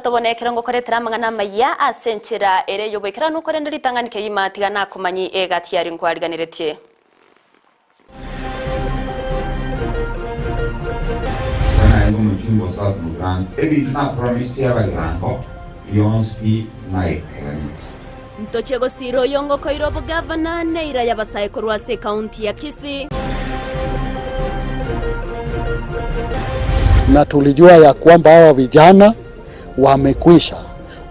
Tobono ekero ngokoretera amang'ana amaya ase enchera ere y'oboikeranu, korende ritang'ani kegima tiga nakomanyi egati yaria nkwariganeretie. Ekero narenge omochumba o South Mugirango, ebinto napromisete abagirango bionsi pi naikeraneti. Ntochie gosiira oyongo koira obogavana neira y'abasae korwa ase ekaunti ya Kisii. Na tulijua ya kwamba hawa vijana wamekwisha,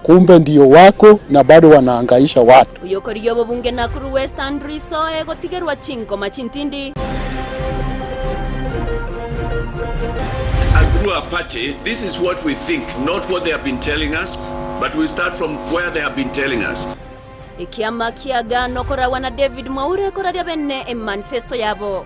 kumbe ndio wako na bado wanahangaisha watu. Oyokorigia obobunge Nakuru West Andrew Isoe gotigerwa chinkoma chintindi. And through our party, this is what we think, not what they have been telling us, but we start from where they have been telling us. Ekiama ki'Agano koragwa na David Mwaure koraria bene emanifesto yabo.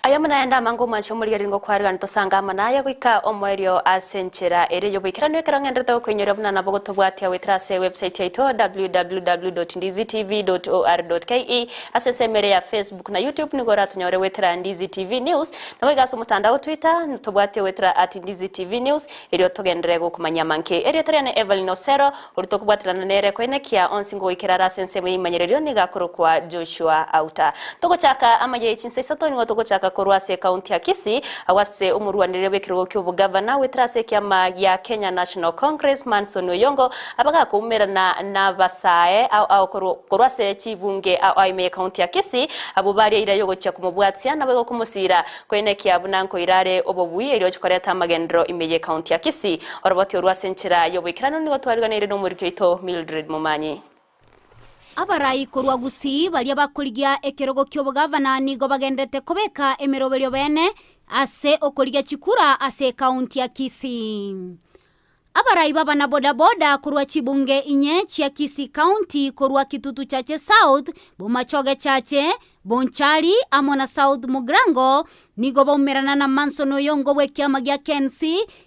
Aya buna naende amange omwanche omorigereria ngokwarigana tosange amo naye goika omoerio ase enchera ere y'oboikeranu ekero ng'enderete gokoinyoria buna nabo gotobwatia goetera ase ewebsite yaito www.ndizitv.or.ke ase ensemo ere ya Facebook na YouTube nigo oratonyore goetera Ndizi TV News nabo iga ase omotandao Twitter tobwatie goetera at Ndizi TV News Erio togenderere gokomanyia amanke. Erieta riane Evelyn Osero, oria tokobwaterana nere koenekia onsi ngoikera are ase ensemo y'eimanyererio nigo akorokwa Joshua Auta. Togochaka amaya ye chinsa isato nigo togochaka korwa ase ekaunti ya Kisii, agwo ase omorwanereria bw'ekerogo ki'obogavana goetera ase ekiama gia Kenya National Congress Manson Oyongo abagakoumerana n'abasae ao ao korwa ase chibunge ao ao ime y'ekaunti ya Kisii abwo baria eira y'ogochia komobwatia naboigo komosiira Koenekia buna nkoira are obobui erio oche koreta amagenderero ime y'ecounty ya Kisii. Oroboti orwo ase enchera y'oboikeranu nigo twariganeire nomoriki oito Mildred Momanyi. Abarai korwa Gusii baria bakorigia ekerogo ki'obogavana nigo bagenderete kobeka emeroberio bene ase okorigia chikura ase ecounty ya Kisii. Abarai b'abana bodaboda korwa chibunge inye chia Kisii County korwa Kitutu Chache South, Bomachoge Chache, Bonchari amo na South Mugirango nigo baumerana na Manson Oyongo bw'ekiama gia KNC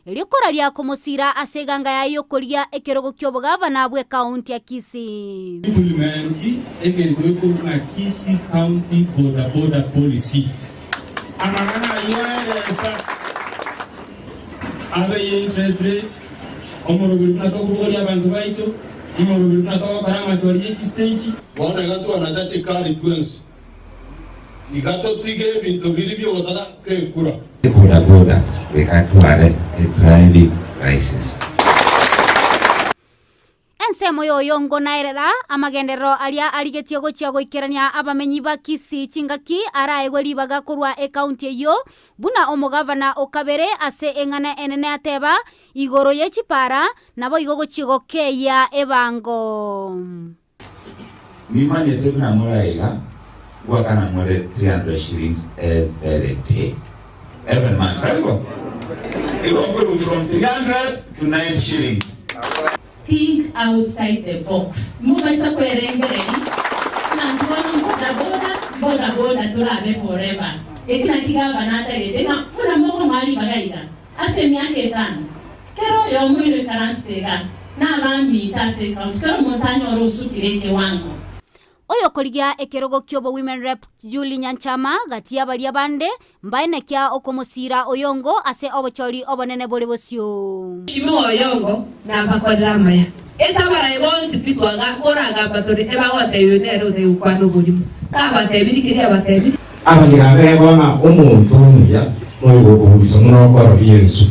erio koraria komosiira ase eganga yaye y'okorigia ekerogo ki'obogavana bw'ekaunti ya Kisii. Implement egento gekorwa ng'a Kisii County Boda Boda Policy. Amang'ana ayio aeresa abe ye interest rate, omoroberi buna tokobogoria abanto baito, omoroberi buna togokora amachori ye chistage. Bono iga twanacha chikari twensi, iga totige ebinto biria bi'ogotaka kekura. Boda boda goika atware a driving licence. Ensemo y'oyongo naerera amagenderero aria arigetie gochia goikerania abamenyi ba Kisii chingaki araegwe ribaga korwa ekaunti eyio buna omogavana o kabere ase eng'ana enene ateba igoro ye chipara naboigo gochia gokeyia ebango. Nimanyete buna more aiga, ngoakana more 300 shillings every day, every month, tari bo? Igo nkorwa from 300 to 90 shillings. Think outside the box. Mobaisa kwerengereria ng'a intwe bono mbodaboda, mbodaboda torabe forever. Eki naki gavana atagete ng'a buna mokomoa ribaga iga ase emiaka etano, kera oyomo oino oikaransete iga nabamita ase ecounty, kera omonto anyore osukire ekewango. Oyokorigia ekerogo ki'obo Women Rep Julie Nyanchama gati y'abaria bande mbaenekia okomosiira Oyongo ase obochori obonene bore bosio. Mheshimiwa Oyongo nabakorere amaya. Ase abarai bonsi pi twaga koragamba tore ebagotebia oyo nere otari gokwana oborimo. Kabatebirie keria abatebirie. Abagira abegwa ng'a omonto omuya noyo ogokoburusa buna okorobia ensu,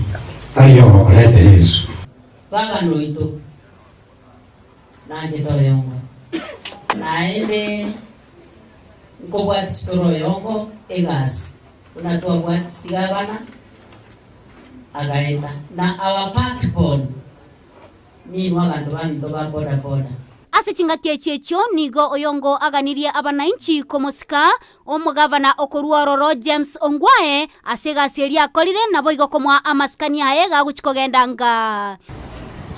tari ogokoretera ensu. Baba noito. Nanchete oyongo, naende nkobwatisi tore oyongo egasi buna twabwatisi gavana agaeta na our backbone ninwe abanto baminto ba boda boda. Ase chingaki echi echio nigo oyongo aganirie abanainchi komosika omogavana okorua ororo James Ongwae ase egasi eria akorire naboigo komoa amasikani aye gagochia kogenda anga.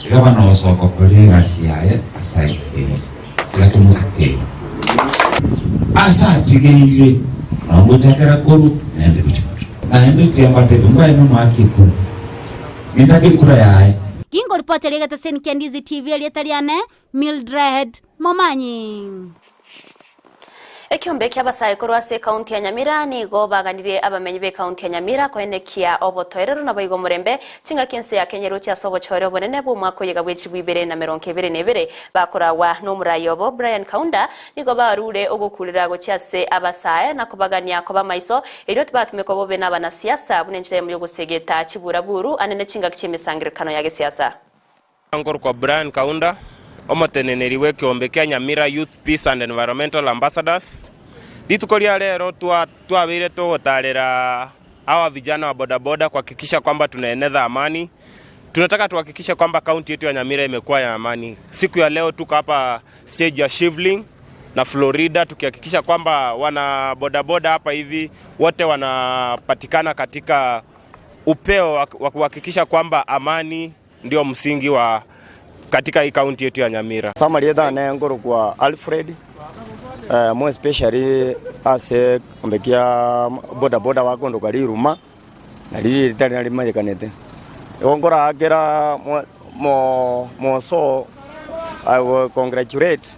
Gavana osoka okorire egasi yaye ase aikeire, tiga tomosike ase atigeire nao ngochakera korwa naende gochia motwe. Naende tiga mbatebie mbae nomoake ekura, nintake ekura yaye. Gingoripoteria egeteseni kia Ndizi TV erieta riane Mildred Momanyi. Ekiombe kia abasae korwa ase ekaunti ya Nyamira nigo baganirie abamenyi b'ekaunti ya Nyamira koenekia obotoereru naboigo omorembe chingaki ense ya Kenya eroche ase obochore obonene bw'omwaka oyega bw'echilifu ibere na merongo ebere na ebere bakoragwa n'omorai obo Brian Kaunda nigo barure ogokurera gochia ase abasae na kobagania koba maiso erio tibatumekwa bobe n'abanasiasa buna enchera eyemo y'ogosegeta chiburaburu anene chingaki chi'emesangererekano ya gesiasa. Nkorokwa Brian Kaunda, omoteneneri bw'ekeombe kia Nyamira Youth Peace and Environmental Ambassadors. Rituko ria rero twabeire togotarera hawa vijana wa bodaboda kuhakikisha kwamba tunaeneza amani. Tunataka tuhakikishe kwamba kaunti yetu ya Nyamira imekuwa ya amani. Siku ya leo tuko hapa stage ya Shivling na Florida tukihakikisha kwamba wana bodaboda hapa hivi wote wanapatikana katika upeo wa kuhakikisha kwamba amani ndio msingi wa katika hii kaunti yetu ya Nyamira. Ase amarieta ane nkorokwa Alfred, more especially ase ekeombe kia boda boda bakondoka riruma, nari ritari narimanyekanete. Igo nkoraakera mo moso I will congratulate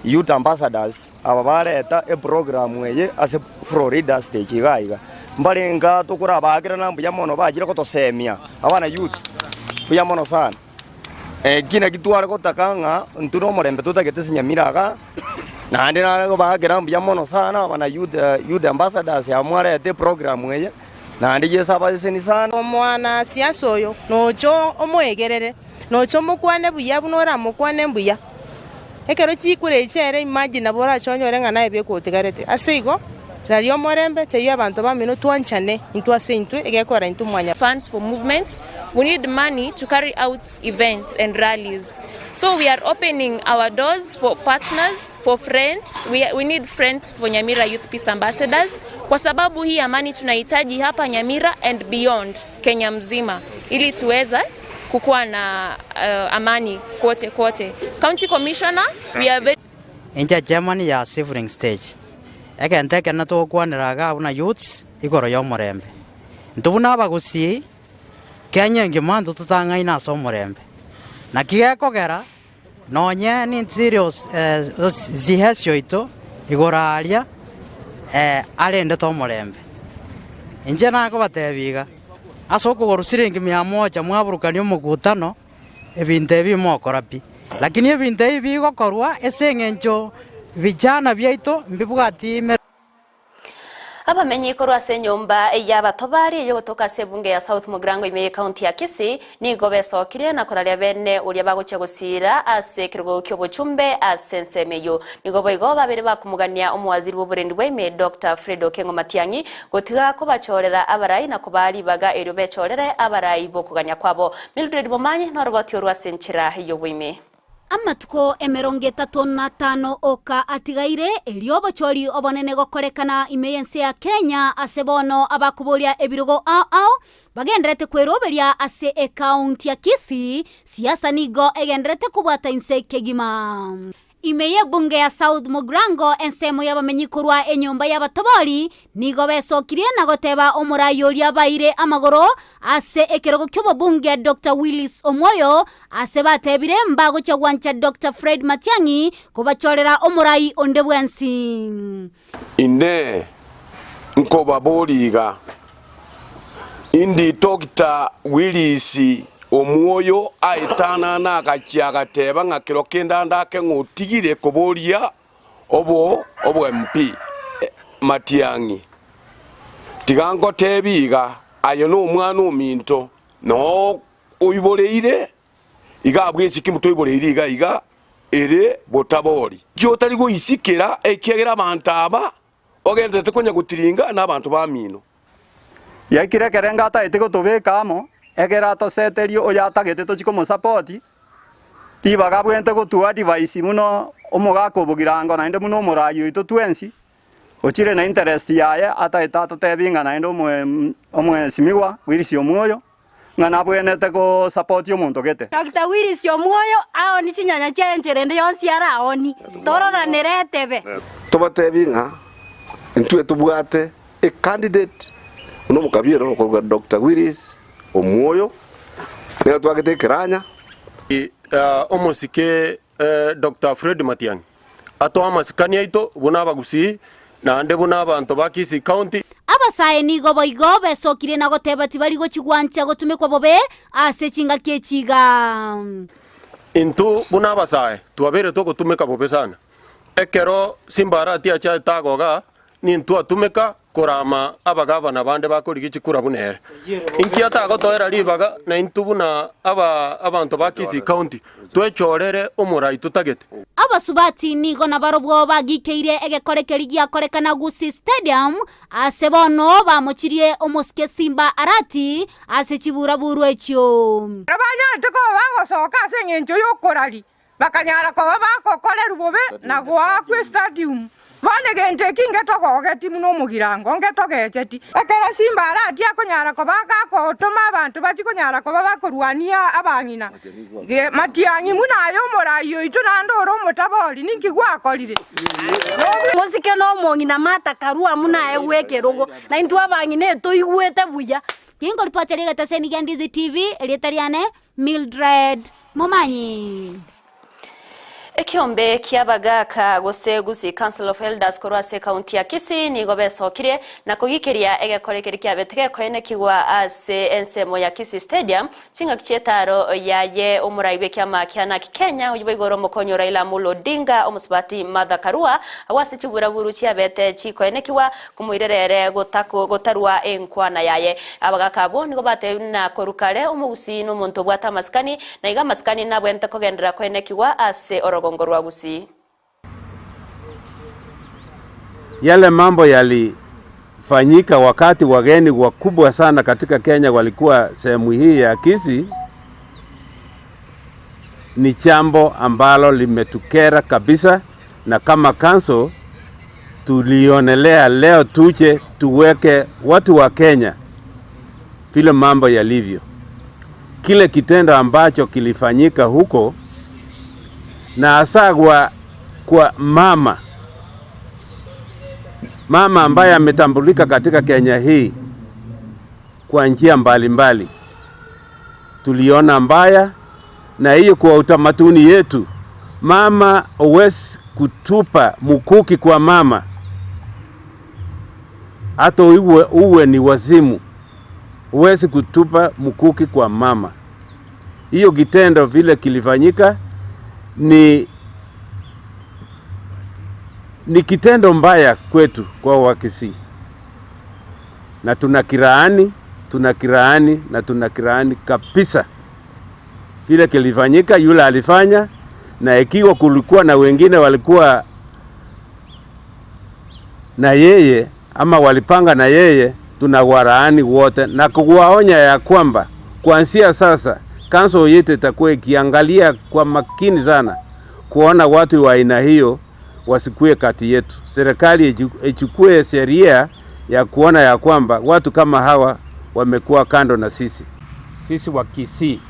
youth ambassadors aba bareta eprogram eye ase Florida stage iga iga. Mbare nka tokorabaakera na mbuya mono bachire gotosemia abana youth mbuya mono sana. Eki naki tware gotaka ng'a intwe nomorembe totagete ase Nyamira igaa, naende nare kobaakera mbuya mono sana abana youth youth ambassadors aba mwareta eprogram eye, naende Yeso abaseseni sana. Omwanasiasa oyo nocha omoegerere, nocha omokwane buya buna oramokwane mbuya. Ekero chikura echi chiaere imagine nabo orache onyore ng'a naye bweka otigarete. Ase igo, raria omorembe, tebia abanto bamino twanchane intwe ase intwe, egekora intwe mwanya. Funds for movements, we need money to carry out events and rallies so we are opening our doors for partners, for friends, we, we need friends for Nyamira Youth Peace Ambassadors kwa sababu hii amani tunahitaji hapa Nyamira and beyond Kenya mzima ili tuweze kukuwa na uh, amani kwote kwote. County Commissioner, we are very Inche chairman ya Sifling stage. Egento ekenene togokwanera iga buna youths igoro y'omorembe. Intwe buna abagusii, Kenya engima intwe totang'aine ase omorembe. Naki gekogera nonye ninsirio CS oito igoro aria arendete omorembe. Inche nakobatebia iga, ase okogorwa siringi mia moja mwaburukania omokutano, ebinto ebi mokora pi. Lakini ebinto ebi bigokorwa ase eng'encho vijana biaito mbibwati. Abamenyi korwa ase enyomba y'abatobari eyogotoka ase ebunge ya South Mugirango ime y'ecounty ya Kisii nigo besokirie na koraria bene oria bagochia gosiira ase ekerogo ki'obochumbe ase ensemo eyio. Nigo boigo babere bakomogania omowaziri bw'oborendi bwa ime Doctor Fred Okengo Matiang'i gotiga kobachorera abarai na kobaa ribaga erio bechorere abarai b'okogania kwabo. Mildred Momanyi noroboti orwo ase enchera y'oboime. Amatuko emerongo etato na atano oka atigaire, erio obochori obonene gokorekana ime y'ense ya Kenya ase bono abakoboria ebirogo ao ao bagendererete kweroberia ase ekaunti ya Kisii, siasa nigo egendererete kobwata inse kegima. Ime y'ebunge ya South Mugirango ensemo y'abamenyi korwa enyomba y'abatobori Nigo besokirie na goteba omorai oria baire amagoro ase ekerogo ki'obobunge Doctor Willis Omwoyo ase batebire mbagochia gwancha Doctor Fred Matiang'i kobachorera omorai onde bwensi. Inee! Nkobaboria iga, indi Doctor Willis Omwoyo aetanana agachia agateba ng'a kero kende ande ake ng'a otigire koboria Obo obo MP Matiang'i, tiga ngotebi iga, aye nomwana ominto, noo oiboreire iga abwo esikimu toiboreire iga iga ere botabori. Ki otari goisikera ekiagera abanto aba ogendererete konya gotiringa nabanto bamino. Yaikire ekerengo atagete gotobeka amo, ekero atoseterie oyo atagete tochie komosapoti, ribaga abwenerete gotua advice buna omogaka obogirango naende buna omorai oito twensi, ochire na interest yaye atagete atotebie ng'a naende omoe omoesimigwa Willis Omwoyo, ng'a nabwenerete gosapoti omonto gete. Doctor Willis Omwoyo aonie chinyanya chiaye enchera ende yonsi araonie, tororanere etebe. Tobatebi ng'a intwe tobwate A candidate buna omokabiero okorwa Doctor Willis Omwoyo nigo twagete ekeranya. Omosike Doctor Fred Matiang'i atoe amasikani aito buna abagusii. Naende buna abanto ba Kisii County. Abasae nigo boigo besokire na goteba tibari gochigwancha gotumekwa bobe ase chingaki echi iga. Intwe buna abasae twabeire togotumeka bobe sana. Ekero Simba Arati achaete agoga, nintwe atumeka korama abagavana bande bakorigia chikura buna ere. Inki atagotoera ribaga naintwe buna aba abanto ba Kisii County twechorere omorai totagete? Abasubati nigo nabarobwo bagikeire egekore keria giakorekana Gusii Stadium ase bono bamochirie omosike Simba Arati ase chiburaburu echio. Ekero banyarete koba bagosoka ase engencho y'okoraria, bakanyara koba bagokorerwa bobe na goakwa estadiumu. Bono egento eki ngetogogeti buna omogirango, ngetogecheti. Ekero Simba aratie akonyara koba gagotoma abanto bachie konyara koba bakorwania abang'ina, matiang'i buna aye omorai oito naende ore omotabori, ninki gwakorire? Mosike nomong'ina Martha Karua buna aegwe ekerogo, na intwe abang'ina etoigwete buya. Ginkoripotera egetaseni gia Ndizi TV, erieta riane Mildred Momanyi. Ekiombe ki'abagaaka gose Gusii Council of Elders korwa ase ekaunti ya Kisii nigo besokirie na kogikeria egekore keria kiabete gekoenekigwa ase ensemo ya Kisii Stadium chingaki chi'etaro yaye omorai bw'ekiama kia Narc Kenya oyio boigo ore omokonyi o Raila Amolo Odinga omosubati Martha Karua agwo ase chiburaburu chiabete chikoenekigwa komoirera ere gotarua enkwana yaye. Abagaaka abwo nigo batebirie buna korwa kare omogusii nomonto obwate amasikani Na iga amasikani nabwenerete kogenderera koenekigwa ase orogongo rwa Gusii. Yale mambo yalifanyika wakati wageni wakubwa sana katika Kenya walikuwa sehemu hii ya Kisii ni jambo ambalo limetukera kabisa, na kama council tulionelea leo tuje tuweke watu wa Kenya vile mambo yalivyo. Kile kitendo ambacho kilifanyika huko na hasa kwa, kwa mama mama ambaye ametambulika katika Kenya hii kwa njia mbalimbali, tuliona mbaya, na hiyo kwa utamaduni yetu, mama huwezi kutupa mkuki kwa mama, hata uwe, uwe ni wazimu, huwezi kutupa mkuki kwa mama. Hiyo kitendo vile kilifanyika ni ni kitendo mbaya kwetu kwa Wakisii, na tunakiraani, tunakiraani na tunakiraani kabisa vile kilifanyika, yule alifanya, na ikiwa kulikuwa na wengine walikuwa na yeye ama walipanga na yeye, tunawaraani wote na kuwaonya ya kwamba kuanzia sasa council yetu itakuwa ikiangalia kwa makini sana kuona watu wa aina hiyo wasikue kati yetu. Serikali ichukue sheria ya kuona ya kwamba watu kama hawa wamekuwa kando na sisi. Sisi wa Kisii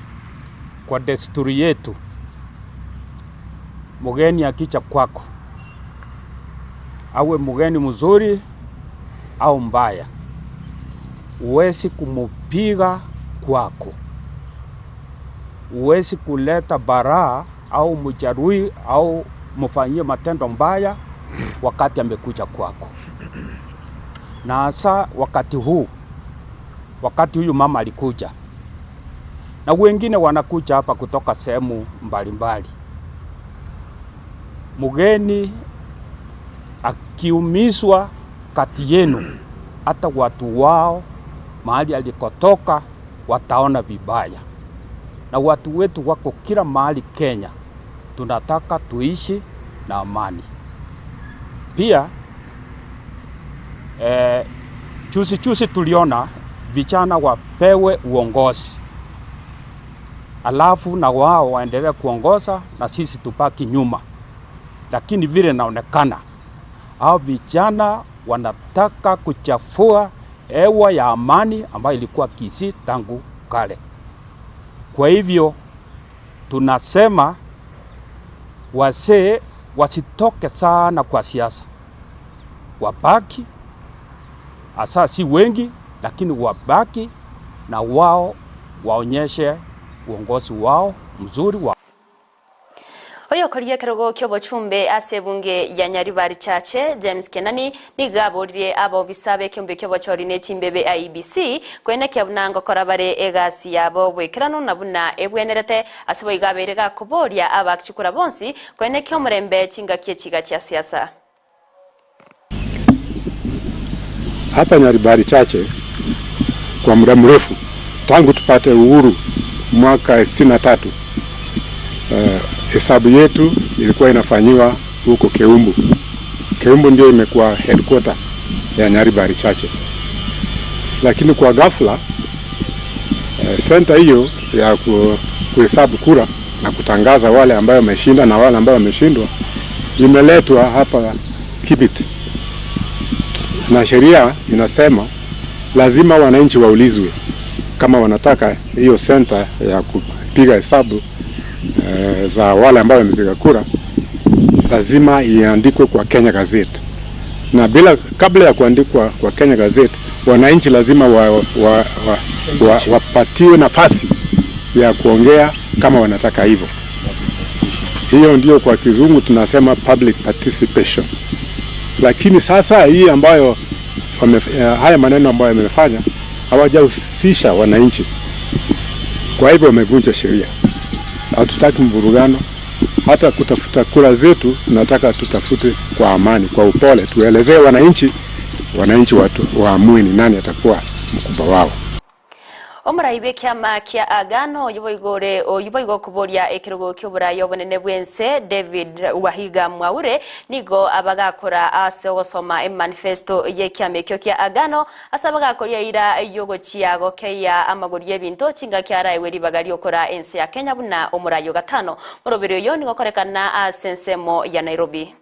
kwa desturi yetu, mgeni akicha kwako, awe mgeni mzuri au mbaya, huwezi kumupiga kwako, huwezi kuleta baraa au mjeruhi au mfanyie matendo mbaya wakati amekuja kwako, na hasa wakati huu, wakati huyu mama alikuja na wengine wanakuja hapa kutoka sehemu mbalimbali. Mgeni akiumizwa kati yenu, hata watu wao mahali alikotoka wataona vibaya, na watu wetu wako kila mahali Kenya. Tunataka tuishi na amani pia. Eh, chusi chusi tuliona vijana wapewe uongozi, alafu na wao waendelee kuongoza na sisi tubaki nyuma, lakini vile naonekana hao vijana wanataka kuchafua hewa ya amani ambayo ilikuwa Kisii tangu kale. Kwa hivyo tunasema wazee wasitoke sana kwa siasa, wabaki hasa si wengi, lakini wabaki na wao waonyeshe uongozi wao mzuri wa Oyo. Oyokorigia ekerogo ki'obochumbe ase ebunge ya Nyaribari Chache, James Kenani, nigo aboririe abaobisa b'ekeombe ki'obochori ne chimbebe IEBC koenekia buna ngokora bare egasi yabo boikeranu na buna ebwenerete. Ase boigo abeire gakoboria abaakchikura bonsi koenekia omorembe chingaki echiga chia siasa. Hapa Nyaribari Chache kwa muda mrefu tangu tupate uhuru mwaka 63 hesabu yetu ilikuwa inafanyiwa huko Keumbu. Keumbu ndio imekuwa headquarter ya Nyaribari Chache, lakini kwa ghafla center hiyo ya kuhesabu kura na kutangaza wale ambayo wameshinda na wale ambayo wameshindwa imeletwa hapa Kibit, na sheria inasema lazima wananchi waulizwe kama wanataka hiyo center ya kupiga hesabu za wale ambao wamepiga kura lazima iandikwe kwa Kenya Gazette, na bila kabla ya kuandikwa kwa Kenya Gazette, wananchi lazima wapatiwe nafasi ya kuongea kama wanataka hivyo. Hiyo ndio kwa kizungu tunasema public participation. Lakini sasa hii ambayo haya maneno ambayo yamefanya hawajahusisha wananchi, kwa hivyo wamevunja sheria. Hatutaki mvurugano, hata kutafuta kura zetu tunataka tutafute kwa amani, kwa upole, tuelezee wananchi, wananchi watu waamue ni nani atakuwa mkubwa wao. Omorai bw'ekiama kia Agano oyoboigore oyoboigo koboria ekerogo ki'oborai obonene bw'ense David Wahiga Mwaure nigo abagakora ase ogosoma emanifesto y'ekiama ekio kia Agano ase abagakoria ira yogochia gokeia amagori y'ebinto chingaki araewe ribaga riokora ense ya Kenya buna omorai ogatano moroberi oyo nigo okorekana ase ensemo ya Nairobi.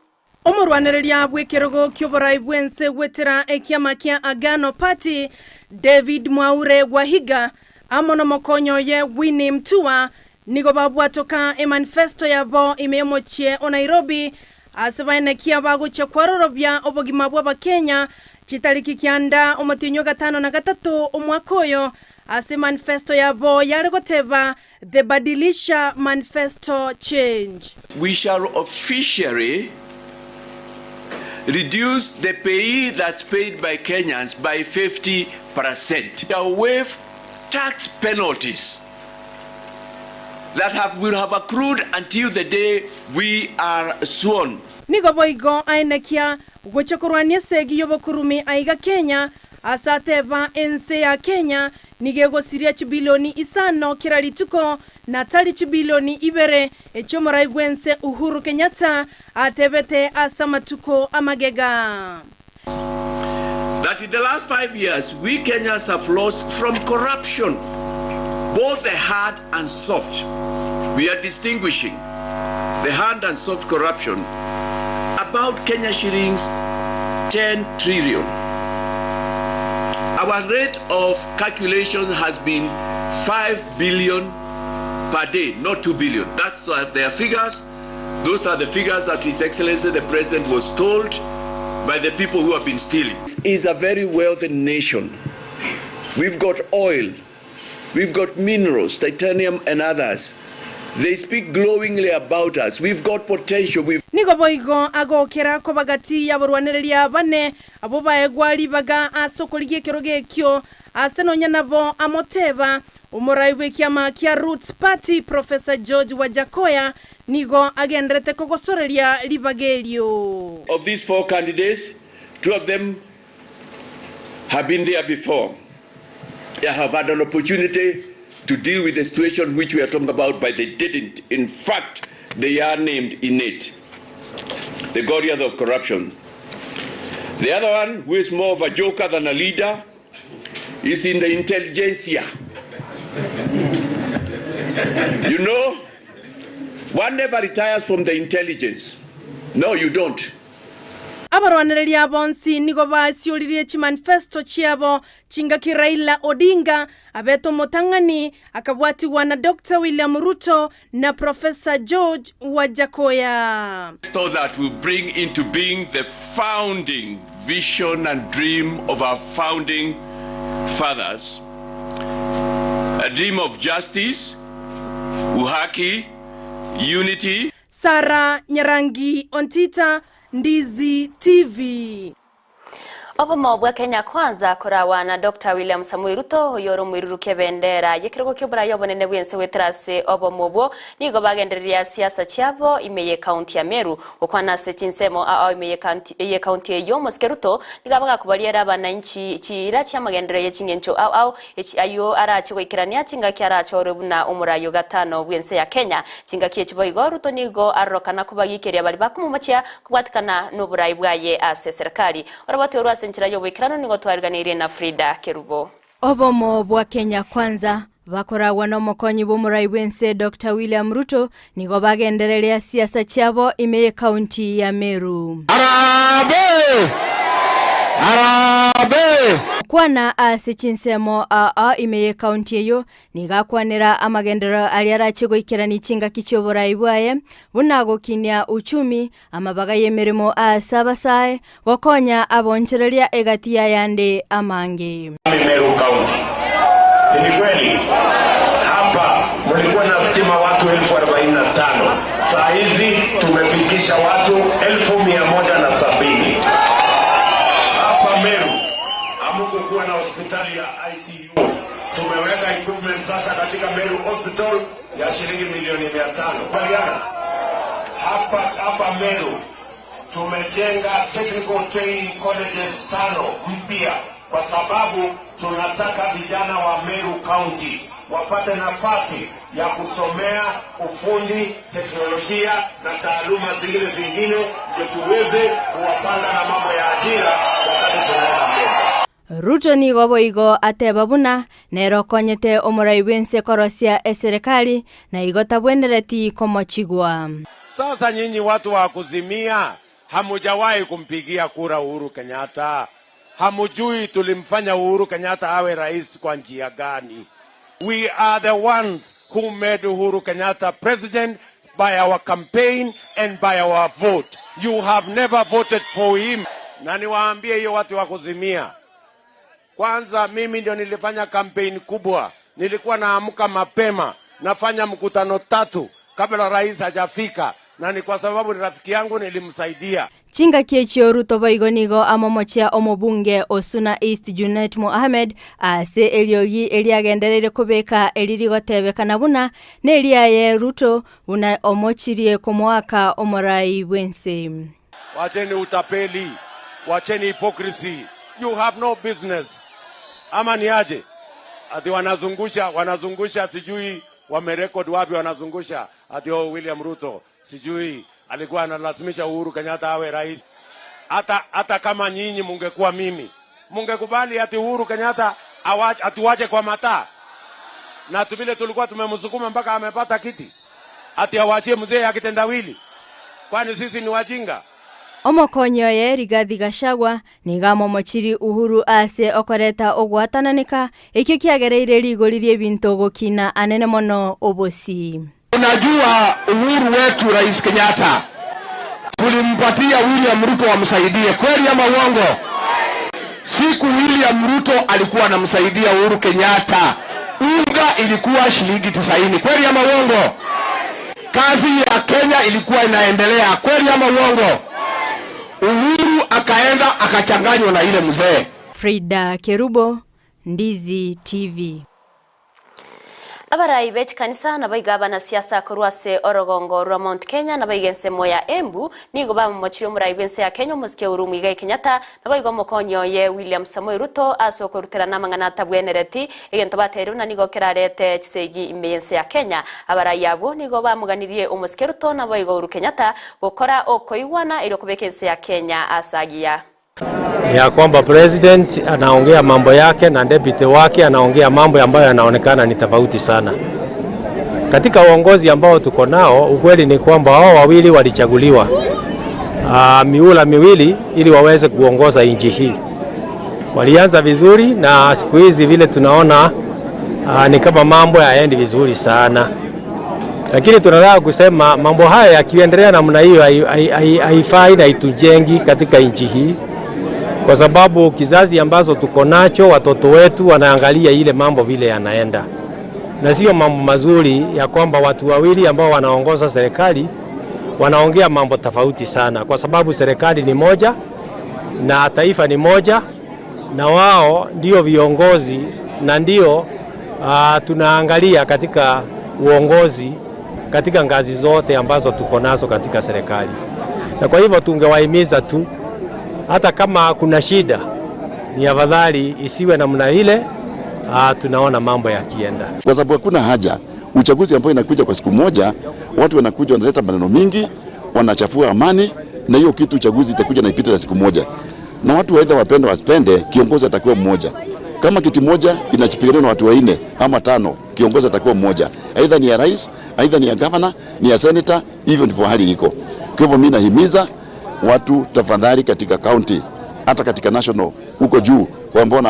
Omorwanereria bw'ekerogo ki'oborai bw'ense gwetera ekiama kia Agano Party, David Mwaure Wahiga, amo nomokonyi oye Winnie Mtua, nigo babwatoka emanifesto yabo ime y'omochie o Nairobi ase baenekia bagochia kwarorobia obogima bw'Abakenya chitariki kianda omotienyi o gatano na gatato omwaka oyo ase emanifesto yabo yare goteba The Badilisha Manifesto Change. We shall officially reduce the pay that's paid by Kenyans by 50%. Shall waive tax penalties that will have accrued until the day we are sworn. Nigo boigo aenekia gochia korwania esegi y'obokurumi aiga Kenya ase ateba ense ya Kenya nigo egosiria chibilioni isano kera rituko na tari chibilioni ibere echio omorai bw'ense Uhuru Kenyatta atebete ase amatuko amagega. That in the last 5 years we Kenyans have lost from corruption both the hard and soft. We are distinguishing the hard and soft corruption about Kenya shillings 10 trillion. Our rate of calculation has been 5 billion per day, not 2 billion. That's their figures. Those are the figures that His Excellency the President was told by the people who have been stealing. This is a very wealthy nation. We've got oil, we've got minerals, titanium and others. They speak glowingly about us. We've got potential. We've Nigo boigo agokera kobagati yaborwanereria bane abo baegwa ribaga ase okorigia ekerogo ekio ase nonya nabo amoteba omorai bw'ekiama kia Roots Party Professor George Wajackoyah nigo agenderete kogosoreria ribaga erio. Of these 4 candidates, 2 of them have been there before. They have had an opportunity to deal with the situation which we are talking about, but they didn't. In fact, they are named in it. The Goliath of corruption. The other one, who is more of a joker than a leader, is in the intelligentsia. You know, one never retires from the intelligence. No, you don't. Abarwanereria bonsi nigo basioririe chimanifesto chiabo chingaki Raila Odinga abete omotang'ani akabwatigwa na Dr. William Ruto na Professor George Wajackoyah. So that we bring into being the founding vision and dream of our founding fathers, a dream of justice, uhaki, unity. Sarah Nyarangi Ontita, Ndizi TV. Obomo bwa Kenya Kwanza korawa na Doctor William Samoei Ruto oyore omoirurukia ebendera y'ekerogo ki'oboraia obonene bw'ense goetera ase obomo obwo nigo bagendereria siasa chiabo ime y'ecounty ya Meru. Gokwana ase chinsemo ao ime y'ecounty eyio omosike Ruto nigo abagakobariera abananchi chiira chi'amagenderero ye ching'encho ao ao echi ayio arache goikerania chingaki arachorwe buna omoraia o gatano bw'ense ya Kenya. Chingaki echi boigo Ruto nigo arorokana kobagikeria baria bakomomochia Kobwatikana noborai bwaye ase serikali. Oroboti orwo ase enchera y'oboikeranu nigo twariganeirie na Frida Kerubo. Obomo bwa Kenya Kwanza, bakoragwa nomokonyi bw'omorai bw'ense Doctor William Ruto, nigo bagendereria siasa chiabo ime y'ecounty ya Meru. Harambee! Harambee! Gokwana ase chinsemo aa ime y'ecounty eyio, Nigo akwanera amagenderero aria arache goikerania chingaki chi'oborai bwaye, buna gokinia uchumi, amabaga y'emeremo aase abasae, gokonya aboonchoreria egati y'ayande amange. Meru County. Si ni kweli? Hapa mlikuwa na stima watu 45,000. Saa hizi tumefikisha watu 170,000. Hapa Meru hamkukuwa na hospitali ya ICU. Tumeweka equipment sasa katika Meru Hospital ya shilingi milioni 500. Kubaliana? Hapa hapa Meru tumejenga technical training colleges tano mpya kwa sababu tunataka vijana wa Meru County wapate nafasi ya kusomea ufundi, teknolojia na taaluma zingine zingine, ndio tuweze kuwapanga na mambo ya ajira wakati tunaenda mbele. Ruto nigo boigo ateba buna nere okonyete omorai bw'ense korosia eserekari, na igo tabwenereti komochigwa. Sasa nyinyi watu wa kuzimia hamujawahi kumpigia kura Uhuru Kenyatta. Hamujui tulimfanya Uhuru Kenyatta awe rais kwa njia gani. We are the ones who made Uhuru Kenyatta president by our campaign and by our vote. You have never voted for him. Na niwaambie hiyo watu wa kuzimia. Kwanza mimi ndio nilifanya campaign kubwa. Nilikuwa naamka mapema, nafanya mkutano tatu kabla rais hajafika, na ni kwa sababu ni rafiki yangu nilimsaidia. Chingaki echio Ruto boigo nigo amomochia omobunge o Suna East Junet Mohamed ase eriogi eriagendereire kobeka eri rigotebekana buna neriaye Ruto buna omochirie komoaka omorai bw'ense. Wacheni utapeli, wacheni hypocrisy. You have no business. Ama ni aje? Ati wanazungusha, wanazungusha sijui wamerekod wapi wanazungusha ati oh, William Ruto sijui alikuwa analazimisha Uhuru Kenyatta awe rais. Hata hata kama nyinyi mungekuwa mimi, mungekubali ati Uhuru Kenyatta atuwache kwa mataa? Na vile tulikuwa tumemsukuma mpaka amepata kiti, ati awachie mzee akitendawili? Kwani sisi ni wajinga? Omokonyi oye Rigathi Gachagua nigo amomochirie Uhuru ase okoreta ogwatananeka, ekio kiagereire rigori ri'ebinto gokina anene mono obosi. Unajua Uhuru wetu Rais Kenyatta tulimpatia William Ruto amsaidie, kweli ama uongo? Siku William Ruto alikuwa anamsaidia Uhuru Kenyatta, unga ilikuwa shilingi 90, kweli ama uongo? Kazi ya Kenya ilikuwa inaendelea, kweli ama uongo? Uhuru akaenda akachanganywa na ile mzee. Frida Kerubo, Ndizi TV. Abarai be chikanisa nabaiga abanasiasa korwa ase orogongo rwa Mount Kenya nabaiga ensemo ya Embu nigo bamomochirie omorai bw'ense ya Kenya omosike Uhuru Muigai Kenyatta naboigo omokonyi oye William Samoei Ruto ase okoruterana amang'ana atabwenereti egento bateire buna nigo kerarete chisegi ime y'ense ya Kenya. Abarai abwo nigo bamoganirie omosike Ruto naboigo Uhuru Kenyatta gokora okoigwana erio kobeka ense ya Kenya ase agiya. Ya kwamba president anaongea mambo yake na deputy wake anaongea mambo ambayo yanaonekana ni tofauti sana. Katika uongozi ambao tuko nao, ukweli ni kwamba hao wawili walichaguliwa miula miwili ili waweze kuongoza nchi hii. Walianza vizuri na siku hizi vile tunaona ni kama mambo hayaendi vizuri sana. Lakini tunataka kusema mambo haya yakiendelea namna hiyo haifai na haitujengi katika nchi hii, kwa sababu kizazi ambazo tuko nacho, watoto wetu wanaangalia ile mambo vile yanaenda, na sio mambo mazuri ya kwamba watu wawili ambao wanaongoza serikali Wanaongea mambo tofauti sana, kwa sababu serikali ni moja na taifa ni moja, na wao ndio viongozi na ndio tunaangalia katika uongozi katika ngazi zote ambazo tuko nazo katika serikali, na kwa hivyo tungewahimiza tu, hata kama kuna shida ni afadhali isiwe namna ile. Tunaona mambo yakienda kwa sababu hakuna haja uchaguzi ambao inakuja kwa siku moja, watu wanakuja wanaleta maneno mingi, wanachafua amani, na hiyo kitu uchaguzi itakuja na ipite na siku moja, na watu aidha wapende wasipende, kiongozi atakuwa mmoja. Kama kiti moja inachipiganiwa na watu wanne ama tano, kiongozi atakuwa mmoja, aidha ni ya rais, aidha ni ya governor, ni ya senator. Hivyo ndivyo hali iko. Kwa hivyo mimi nahimiza watu tafadhali, katika county hata katika national huko juu, ambao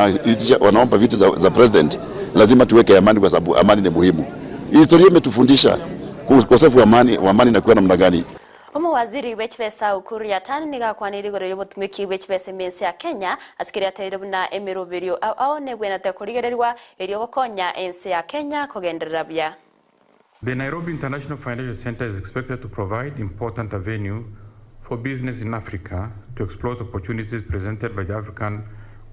wanaomba viti za president, lazima tuweke amani, kwa sababu amani ni muhimu. Historia imetufundisha ukosefu wa amani inakuwa namna gani. Omuwaziri w'ekibesa Ukur Yatani nigakwanire igoro y'obotumiki bw'ekibesa emensi ya Kenya asikiri ateire buna emiroberio ao ao nebwenate korigererwa erio gokonya ensi ya Kenya kogenderera buya. The Nairobi International Financial Center is expected to provide important avenue for business in Africa to explore the opportunities presented by the African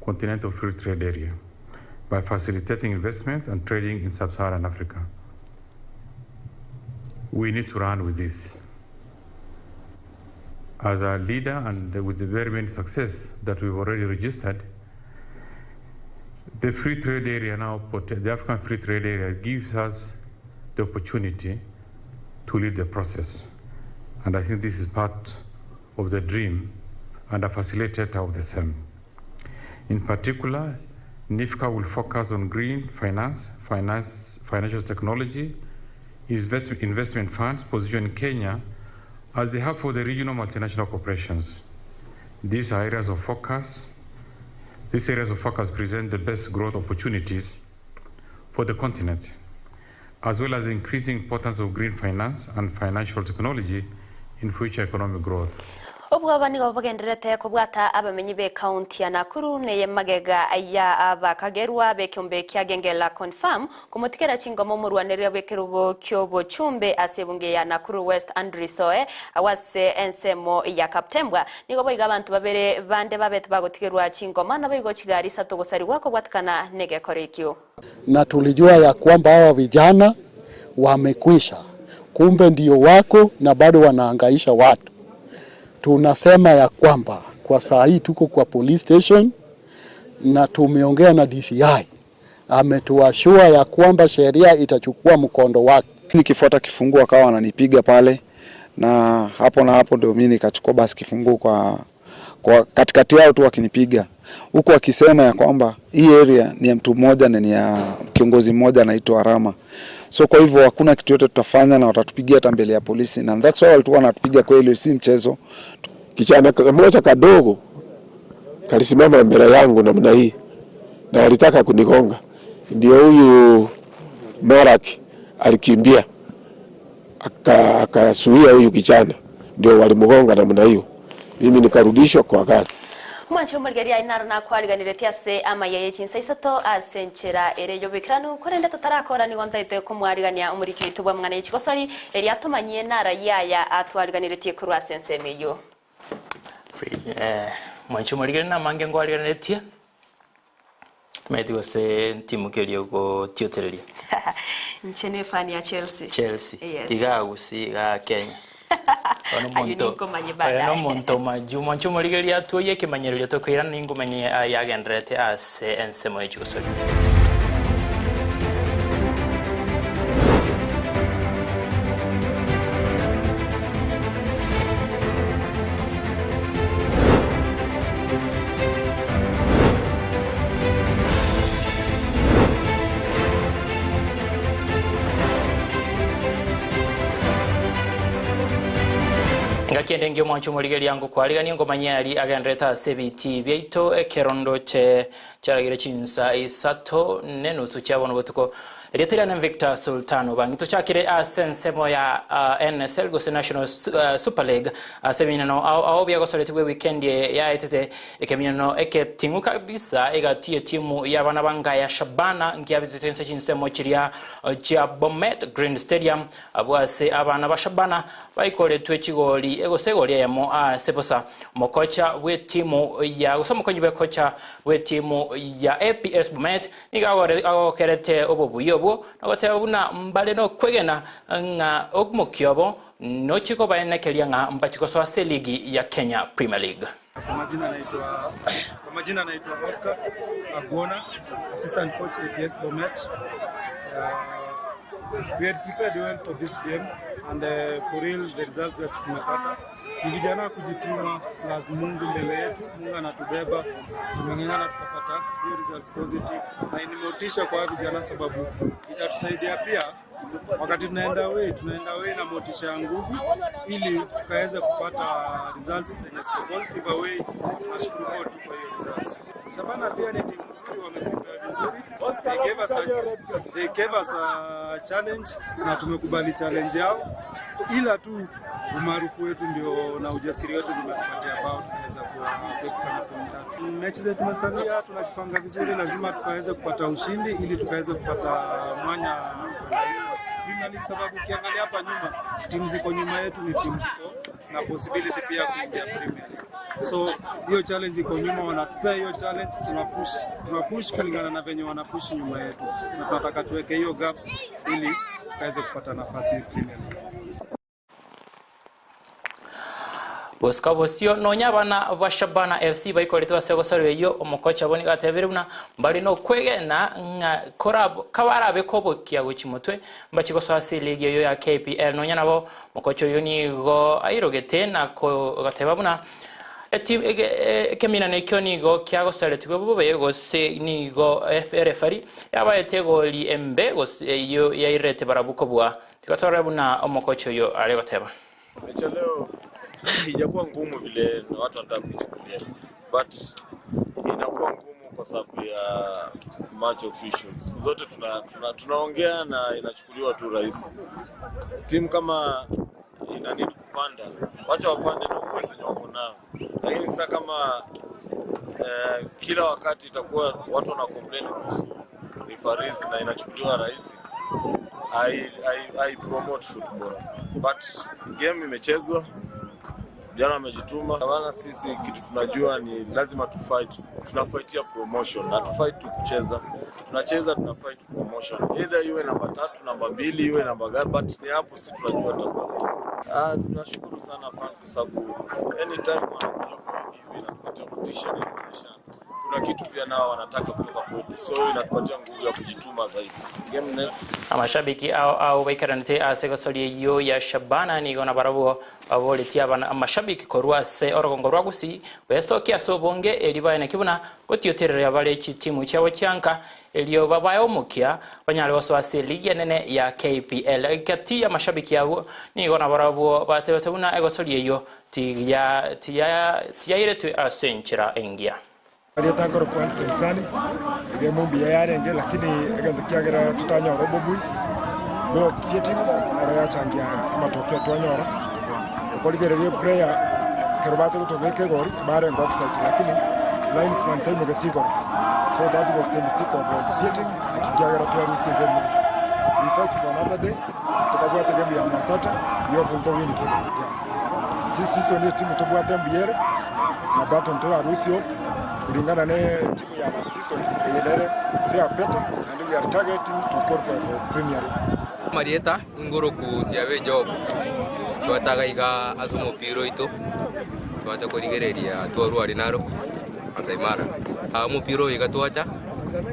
Continental Free Trade Area by facilitating investment and trading in sub-Saharan Africa. We need to run with this. As a leader and with the very many success that we've already registered, the free trade area now, the African Free Trade Area gives us the opportunity to lead the process. And I think this is part of the dream and a facilitator of the same. In particular, NIFCA will focus on green finance, finance financial technology, investment funds, positioning Kenya as the hub for the regional multinational corporations. These are areas of focus. These areas of focus present the best growth opportunities for the continent, as well as the increasing importance of green finance and financial technology in future economic growth. Obwoba nigo bugenderete kobwata abamenyi be county ya Nakuru neye magega ya abakagerwa bekiombe kia Gengela confirm kumutikera chingoma omorwaneria bw'ekerubo ky'obochumbe ase ebunge ya Nakuru West Andrew Soe awase ensemo ya Kaptembwa nigo boiga abantu babere bande babete bagotigerwa chingoma nabo igo chigari isato gosarigwa kobwatikana negekoro ekio. Na tulijua ya kwamba hawa vijana wamekwisha, kumbe ndio wako na bado wanahangaisha watu. Tunasema ya kwamba kwa saa hii tuko kwa police station na tumeongea na DCI, ametuashua ya kwamba sheria itachukua mkondo wake. Nikifuata kifunguo akawa wananipiga pale, na hapo ndio mimi nikachukua basi kifunguo kwa katikati yao tu wakinipiga huku wakisema ya kwamba hii area ni ya mtu mmoja na ni ya kiongozi mmoja anaitwa Rama. So kwa hivyo hakuna kitu yote tutafanya na watatupigia hata mbele ya polisi, na that's why walikuwa wanatupiga kweli, si mchezo. Kijana mmoja kadogo kalisimama mbele yangu namna hii na walitaka kunigonga, ndio huyu Morak alikimbia akasuia huyu kijana, ndio walimgonga namna hiyo, mimi nikarudishwa kwa gari. Mwanchi omorigeria inaro nakwariganiretie ase amaya ye chinsa isato ase enchera ere yobikiranu korende totarakora nigo ntaete komwarigania omoriki oito bwa mang'ana ye chigosori eria atomanyie nara yaya atwariganiretie korwa ase ensemo eywo. Mwanchi omorigeria namange ngwariganiretie tumaeti gose ntimukerie gotiotereria. Nche ne fan ya Chelsea. Chelsea. Yes. Iga Gusii iga Kenya. Ayo ninkomanye baadaye. Oyo nomonto maju mwanchi omorigeria atuoyie ekemanyererio tokoirana ningomanye yagenderete ase ensemo ye chigosori. Ngakiende ngio mwancho morigeria ngokwarigania ngomanya ari agenderete ase ebiti biaito ekerondo che charagire chinsa isato nenusu chiabono botuko. Erieta riane Victor Sultan Obangi. Tochakire ase ensemo ya NSL gose National Super League ase ebinyinano ao ao biagosoretigwe ewikendi eye yaetete. Ekebinyinano eketing'u kabisa egati y'etimu y'abana ba Ngaya Shabana nkiabetete nse chinsemo chiria chia Bomet Green Stadium abwo ase abana ba Shabana baikoretwe chigori gose egori eyemo ase bosa. Omokocha bw'etimu ya gose omokonyi bw'ekocha bw'etimu ya APS Bomet Nigo agokerete obobuya obwo na goteba buna mbare nokwegena ng'a omokia obo nochie kobaenekeria ng'a mbachie gosoa ase eligi ya Kenya Premier League. Kwa majina naitwa kwa majina naitwa Oscar Agwona, assistant coach APS Bomet. We had prepared well for this game and for real the result that tumepata ni vijana kujituma plus Mungu mbele yetu, Mungu anatubeba, tumeng'ang'ana tukapata hiyo results positive, na ni motisha kwa vijana sababu itatusaidia pia wakati tunaenda away, tunaenda away na motisha ya nguvu ili tukaweze kupata results zenye ziko positive away. Tunashukuru God tu kwa hiyo results. Shabana pia ni timu nzuri, wameprepare vizuri. They gave us a challenge na tumekubali challenge yao, ila tu umaarufu wetu ndio na ujasiri wetu ndio umetupatia bao tukaweza kuepuka na pointi tatu. Mechi zetu tumesalia, tunajipanga vizuri, lazima tukaweze kupata ushindi ili tukaweze kupata mwanya Premier League, sababu ukiangalia hapa nyuma timu ziko nyuma yetu ni timu ziko na possibility pia kuingia Premier League. So hiyo challenge iko nyuma, wanatupea hiyo challenge, tunapush tunapush kulingana na venye wanapush nyuma yetu, na tunataka tuweke hiyo gap ili tukaweze kupata nafasi Premier League. Bosiko bosio nonya abana ba Shabana FC baikoretwe ase egosarwa eyio, omokocha obo nigo atebire buna mbare nokwegena ng'a korab kabarabe kobokia gochia motwe mbachie gosoa ase eligi eyio ya KPL. Nonya nabo mokocha oyio nigo airogete na goteba buna eti ekeminano ekio nigo kiagosaretigwe bobe gose nigo erefari yabaete egoli embe gose eyio yairete barabwo kobua. Tiga torore buna omokocha oyio are goteba. Mechi ya leo haijakuwa ngumu vile watu wanataka kuichukulia, but inakuwa ngumu kwa sababu ya match officials. Siku zote tunaongea tuna, tuna na inachukuliwa tu rahisi. Timu kama ina need kupanda, wacha wapande na uwezo wenye wako nao, lakini sasa kama kila wakati itakuwa watu wana complain kuhusu referees na inachukuliwa rahisi, I promote football but game imechezwa, vijana wamejituma. Maana sisi kitu tunajua ni lazima tu fight, tunafightia promotion na tu fight tu kucheza, tunacheza tuna fight promotion, either iwe namba 3 namba 2 iwe namba gani, but ni hapo sisi tunajua tutakuwa. Tunashukuru sana fans kwa sababu anytime wanakuja kwa wingi hivi inatupatia motisha na inaonyesha kuna kitu pia nao wanataka kutoka kwetu, so inatupatia nguvu ya kujituma zaidi. Game next. Amashabiki ao ao baikaranete ase egosori eyio ya Shabana nigo nabarabwo baboretie abana amashabiki korwa ase orogongo rwa Gusii gwesokia ase obonge eri baeneki buna gotiotereria bare chitimu chiabo chianka erio babae omokia banyare gosoa ase eligi enene ya KPL. Gati y'amashabiki abwo nigo nabarabwo batebete buna egosori eyio tiyairetwe ase enchera engiya. Erieta nkorokwa Nsensani, egemo mbuya yarenge lakini egento kiagera totanyora obobui bwa officiating nero yachangia amatokeo twanyora. Okorigereria eplayer ekero bacha gotobeka egori barenge offside lakini linesman taimogeti igoro so that was the mistake of officiating naki kiagera twarusia egame eye. We fight for another day tokabwata egame ya Matata we hope ntowini today. Yeah. This season etimu tobwate mbuya ere na bado ntorarusie hope kulingana ne timu ya last season eye nere fair better and we are targeting to qualify for Premier League. Amarieta ingoroku siabe Job, twataga iga ase omopira oito, twacha korigereria twarwa aria Narok, Masai Mara. Aa omopira oyo iga twacha,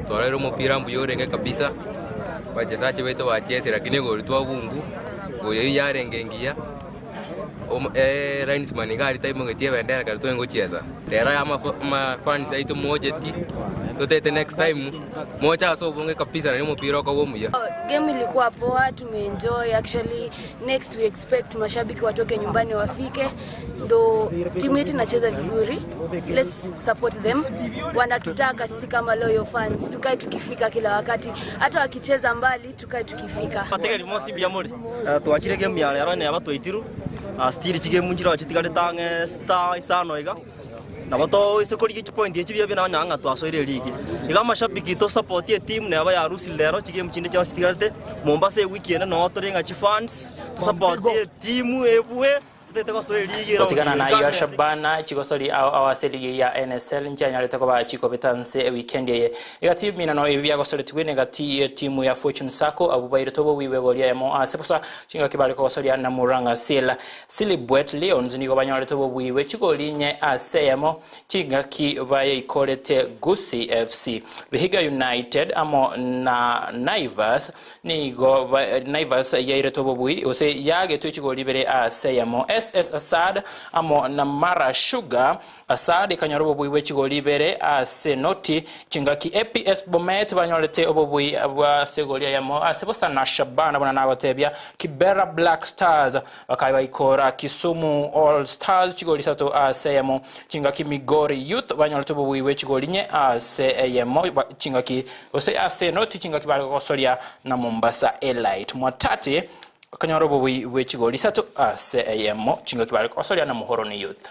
twarorire omopira mbuya orenge kabisa, wachezaji baito bachiesire lakini egori twabungu, egori eyio yarenge engiya, Linesman iga aria taimogetie ebendera ekero tore gochiesa. Rero aya amafans aito mocheti, Totete next time moche ase obonge kabisa naende omopira okoba omuya. Game ilikuwa poa, tumeenjoy actually. Next we expect mashabiki watoke nyumbani wafike, ndo timu yetu inacheza vizuri. Let's support them, wanatutaka sisi kama loyal fans, tukae tukifika kila wakati, hata wakicheza mbali tukae tukifika. Bategeri mosi mbuya more twachire game ya rero neba twaitirwe still chigame nchire chitigarete ang'e sita isano iga nabo toise korigia chipoint echi buya buya nonye ng'a twasoire eligi. Iga amashabiki to support etimu neba yarusire rero chigame chinde chionsi chitigarete Mombasa ewiki ende noo tore ng'a chifans to support etimu ebue totagete gosoa eligi eround Gotigana eye. na ayio Shabana chigosori ao ao ase eligi ya NSL nchianyarete koba chikobeta nse ewikendi eye. Egati y'ebiminano ebi biagosoretigwe negati y'etimu ya Fortune Sacco abwo bairetwe obobuya bw'egori eyemo ase bosa chingaki bare kogosoria na Murang'a Seal. Silibwet Lions nigo banyorete obobuya bwe chigori inye ase eyemo chingaki bayeikorete Gusii FC. Vihiga United amo na Naivas Nigo Naivas yairetwe obobui, gose yaagetwe chigori ibere ase eyemo. SS Assad amo na Mara Sugar. Assad ekanyora obobui bwe chigori ibere ase noti, chingaki APS Bomet banyorete obobui bw'ase egori eyemo ase bosa na Shabana buna nagotebia Kibera Black Stars bakabaikora Kisumu All Stars chigori isato ase eyemo, chingaki Migori Youth banyorete obobui bwe chigori inye ase eyemo chingaki Gose ase enoti chingaki bare gosoria na Mombasa Elite. Mwatate akanyora obobui bwe chigori isato ase eyemo chingaki bare gosoria na Muhoroni Youth.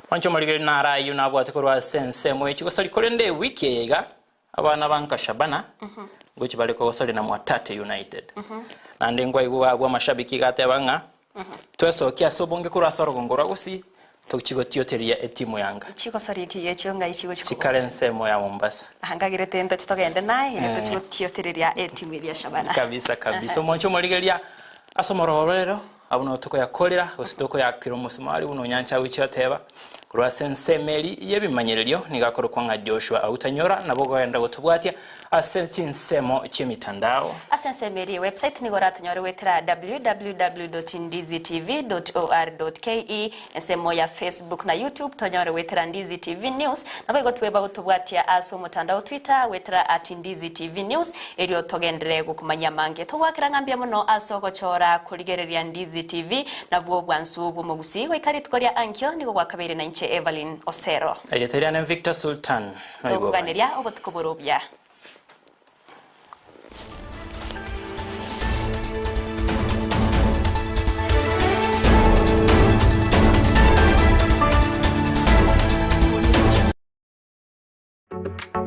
Mwanche omorigereria naro ayio nabwate korwa ase ensemo ye chigosori korende ewiki eye iga abana ba nka Shabana ngochi bare kogosoria na Mwatate United. Naende nkwaigwa abwo amashabiki iga ateba ng'a Twesokie ase obonge korwa ase orogongo rwa Gusii, tochie gotioteria etimu ya nka. Chigosoria ki echio ng'ai chigochia Chikare kogosoria? ensemo ya Mombasa. Aha ngagirete ntoche togende naye erio tochie Eh. gotiotereria etimu eria ya Shabana. Kabisa kabisa. Omonche omorigereria ase omoroboro rero, abwo nabo tokoyakorera gose tokoyakera omosumari buna onyancha agochia oteba, korwa ase ensemo eria y'ebimanyererio nigo akorokwa ng'a Joshua Autanyora, nabo ogoenda gotobwatia Ase chinsemo chi'emitandao. Ase ensemo eria ewebsite nigo oratonyore goetera www.ndizitv.or.ke, ensemo ya Facebook na YouTube tonyore goetera Ndizi TV News, naboigo tweba gotobwatia ase omotandao Twitter goetera at Ndizi TV News erio togenderere gokomanyia amange. Togoakera ng'a mbuya mono ase ogochora korigereria Ndizi TV nabwo obwansu bw'omogusii goika rituko ria ankio nigo gwakabeire nainche Evelyn Osero. Erieta riane Victor Sultan. Noigwe obange. Tokoganeria obotuko bore obuya.